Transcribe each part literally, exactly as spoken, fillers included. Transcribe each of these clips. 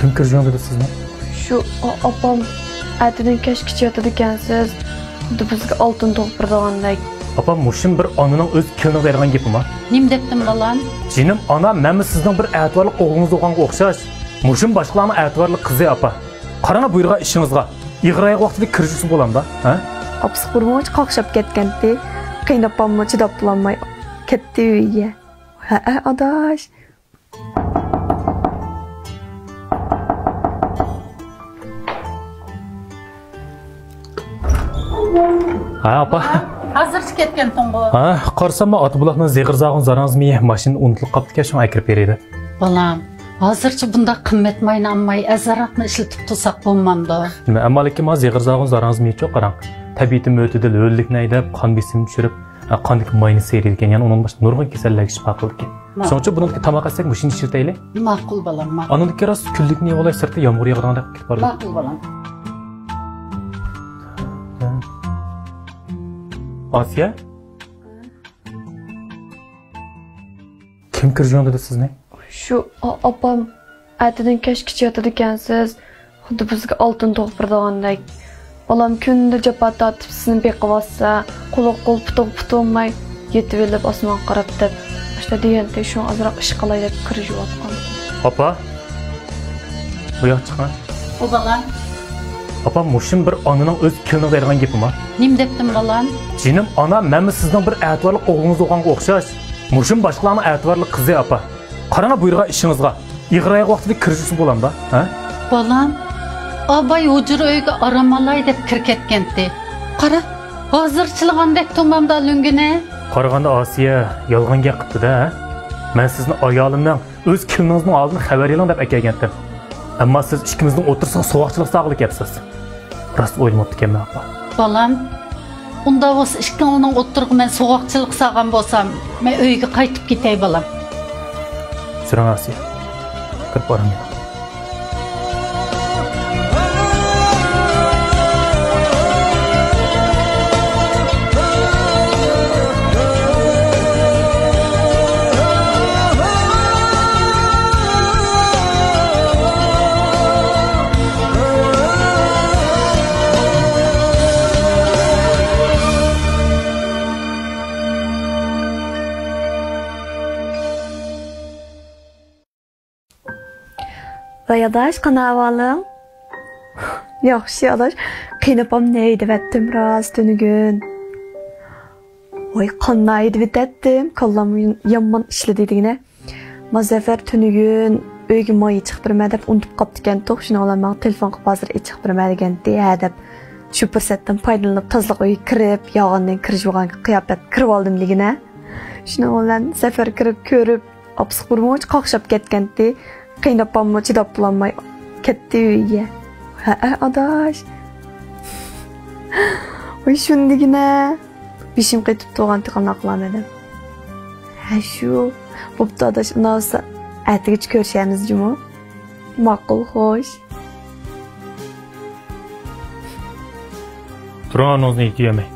كىم كىرىشىڭ دېدى سىزنى؟ شۇ ئا-، ئاپام ئەتىدىن كەچكىچە ياتىدىكەنسىز. خۇددى بىزگە ئالتۇن تۇغۇپ بېرىدىغاندەك. ئاپام، مۇشۇم بىر ئانىنىڭ ئۆز كېلىنىغا دەيدىغان گېپىما؟ نېمە دەپتىم، بالام؟ جېنىم ئانا، مەنمۇ سىزنىڭ بىر ئەتىۋارلىق ئوغلىڭىز بولغانغا ئوخشاش. مۇشۇم باشقىلارنىڭ ئەتىۋارلىق قىزى، ئاپا. قاراڭا بۇيرۇغان ئىشىڭىزغا. ئېغىر ئاياغ ۋاقتىدا كىرىشسە بولامدا، ھە؟ ئاپىسى بۇرمۇچ قاقشاپ كەتكەنتى. قېيىنئاپاممۇ چىداپ بولالماي كەتتى ئۆيگە. ھەئە، ئاداش. ھە، ئاپا. ھازىرچە كەتكەنتىڭغۇ؟ ھە، قارىسام، مەن ئاتا بۇلاقنىڭ زېغىر زاغۇن زاراڭزىمىيى ماشىنىدا ئۇنتۇلۇپ قاپتىكەن، شۇڭا ئەكىرىپ بېرىدى. بالام، ھازىرچە بۇنداق قىممەت ماينى ئالماي، ئەزراقنى ئىشلىتىپ تۇرساق بولمامدۇ؟ نېمە، ئەمما لېكىن ما زېغىر زاغۇن زاراڭزىمىيىچۇ، قاراڭ. تەبىئىتى مۆتىدىل، ھۆللۈكنى ھەيدەپ، قان بېسىمىنى چۈشۈرۈپ، ھە، قاندىكى ماينى سېرىيدىكەن، يەنە ئۇنىڭدىن باشقا نۇرغۇن كېسەللەرگە شىپا قىلىدىكەن. ما- شۇنىڭ ئۈچۈن بۇنىڭدىكى تاماق ئەتسەك مۇشۇنى ئىشلىتەيلى. ماقۇل، بالام، ماقۇل. ئانىڭدىكى راست كۈنلۈكنى يەۋالاي، سىرتتا يامغۇر ياغىدىغاندەك قىلىپ كېتىپ بارىدۇ. ماقۇل، بالام. ئاسىيە؟ كىم كىرىشىڭ دېدى سىزنى؟ شۇ ئا-، ئاپام ئەتىدىن كەچكىچە ياتىدىكەنسىز. خۇددى بىزگە ئالتۇن تۇغۇپ بېرىدىغاندەك. بالام كۈندە جاپا تارتىپ سىزنى بېقىۋاتسا، قۇلىغا قول، پۇتىغا پۇت بولماي يېتىۋېلىپ ئاسمانغا قاراپ دەپ، ئاشۇنداق دېگەنتى، شۇڭا ئازراق ئىش قىلاي دەپ كىرىشىۋاتقان. ئاپا، بۇ ياققا چىقىڭ. ئۇ بالام. ئاپا، مۇشۇم بىر ئانىنىڭ ئۆز كېلىنىغا دەيدىغان گېپىما؟ نېمە دەپتىم، بالام؟ جېنىم ئانا، مەنمۇ سىزنىڭ بىر ئەتىۋارلىق ئوغلىڭىز بولغانغا ئوخشاش. مۇشۇم باشقىلارنىڭ ئەتىۋارلىق قىزى، ئاپا. قاراڭا بۇيرۇغان ئىشىڭىزغا. ئېغىر ئاياغ ۋاقتىدا كىرىشسە بولامدا، ھە؟ بالام، ئاباي ھۇجرا ئۆيگە ئارام ئالاي دەپ كىرىپ كەتكەنتى. قارا، ھازىرچىلىغاندەك تۇرمامدا لۆڭگىنى. قارىغاندا ئاسىيە يالغان گەپ قىپتۇ-دە، ھە؟ مەن سىزنى ئايالىمنىڭ، ئۆز كېلىنىڭىزنىڭ ئالدىدا خەۋەر ئېلىڭ دەپ ئەكەلگەنتىم. ئەمما سىز ئىككىمىزنىڭ ئوتتۇرىسىغا سوغۇقچىلىق سالغىلى كەپسىز. راست ئويلىماپتىكەنمەن، ئاپا. بالام، ئۇنداق بولسا ئىككىڭلارنىڭ ئوتتۇرىغا مەن سوغۇقچىلىق سالغان بولسام، مەن ئۆيگە قايتىپ كېتەي، بالام. سۈرۈڭ ئاسىيە. كىرىپ بارىمەن. ۋاي ئاداش، قانداق ئەھۋالىڭ؟ ياخشى ئاداش. قېيىنئاپامنى ھەيدىۋەتتىم راست تۈنۈگۈن. ۋاي، قانداق ھەيدىۋېتەتتىم، كاللام يامان ئىشلىدى دېگىنە. مۇزەففەر تۈنۈگۈن ئۆيگە ماي چىقىپ بېرىمەن دەپ ئۇنتۇپ قاپتىكەنتۇق، شۇنىڭ بىلەن ماڭا تېلېفون قىلىپ ھازىر ئېچىقىپ بېرىمەن دېگەنتى، ھە دەپ. شۇ پۇرسەتتىن پايدىلىنىپ تازىلىق ئۆيگە كىرىپ، يالغاندىن كىرىشىۋالغان قىياپەتتە كىرىۋالدىم دېگىنە. شۇنىڭ بىلەن سەفەر كىرىپ كۆرۈپ، ئاپىسى بىرمۇنچە قاقشاپ كەتكەنتى. قېيىنئاپاممۇ چىداپ بولالماي كەتتى ئۆيگە. ھەئە، ئاداش. ۋاي، شۇندىگىنە بېشىم قېتىپ تۇرغانتى، قانداق قىلامەن دەپ. ھە، شۇ. بوپتۇ، ئاداش، ئۇنداق بولسا ئەتىگىچە كۆرۈشەرمىز جۇمۇ. ماقۇل، خوش. تۇرۇڭ، ئورنىڭىزدىن يېتىۋەرمەي.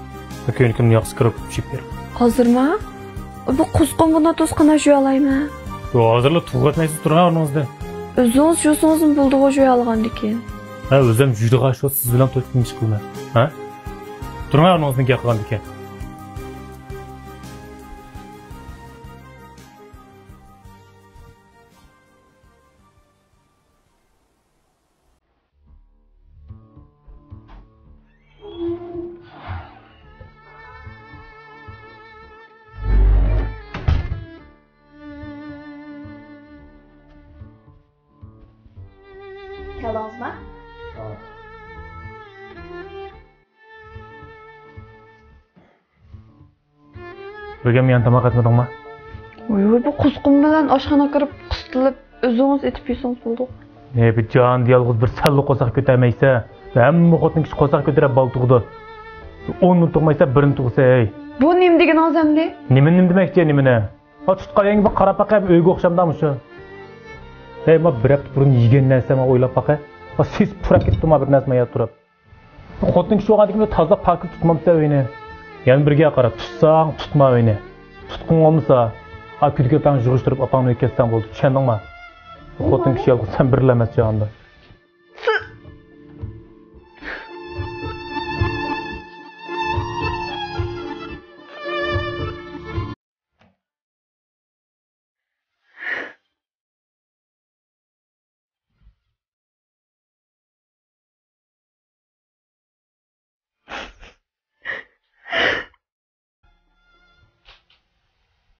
كۆينىكىمنى ياخشى كىرىپ چۈشۈپ بېرىڭ. ھازىرما؟ بۇ قۇسقۇن بۇنداق توسقىنا جۇيالايمەن. يو، ھازىرلا تۇغۇۋەتمەيسىز، تۇرۇڭ ئورنىڭىزدىن. ئۆزىڭىز جۇسىڭىزمۇ بولىدىغۇ جۇيالىغاندىكىن. ھە، ئۆزۈم جۇيىدىغان شۇ، سىز بىلەن توشۇپ نېمە ئىش قىلىمەن؟ ھە؟ تۇرۇڭ ئورنىڭىزدىن گەپ قىلغاندىكىن. كەلدىڭىزما؟ بۈگۈن يەنە تاماق ئەتمىدىڭما؟ ۋوي، ۋوي، بۇ قۇسقۇن بىلەن ئاشخانىغا كىرىپ قىستىلىپ، ئۆزىڭىز ئېتىپ يېسىڭىز بولىدۇ. ھەي، بىر جاندا يالغۇز بىر سەنلا قورساق كۆتەرمەيسەن. ھەممە خوتۇن كىشى قورساق كۆتۈرۈپ بالا تۇغىدۇ. ئوننى تۇغمايسەن، بىرنى تۇغىسەن، ھەي. بۇ نېمە دېگىنىڭىز ئەمدى؟ نېمىنى نېمە دېمەكچى، نېمىنى؟ ھا، تۇتقان يەڭگە بىر قاراپ باقە، ئۆيگە ئوخشامدا مۇشۇ. ھەي، ما بىر ھەپتە بۇرۇن يېگەن نەرسەمنى ئويلاپ باقە. ھا، سېسىپ پۇراپ كېتىپتۇ ما بىر نەرسە ما يەردە تۇرۇپ. خوتۇن كىشى بولغاندىكىن تازىلاپ پاكىز تۇتمامسەن ئۆينى. يەنە بىر گەپ قارا، تۇتساڭ تۇتما ئۆينى. تۇتقۇڭ بولمىسا، ئا، كۈدىكى تاڭ يىغىشتۇرۇپ ئاپاڭنى ئۆيگە كەتسەڭ بولدى، چۈشەندىڭما؟ خوتۇن كىشى يالغۇز سەن بىرلا ئەمەس جاھاندا.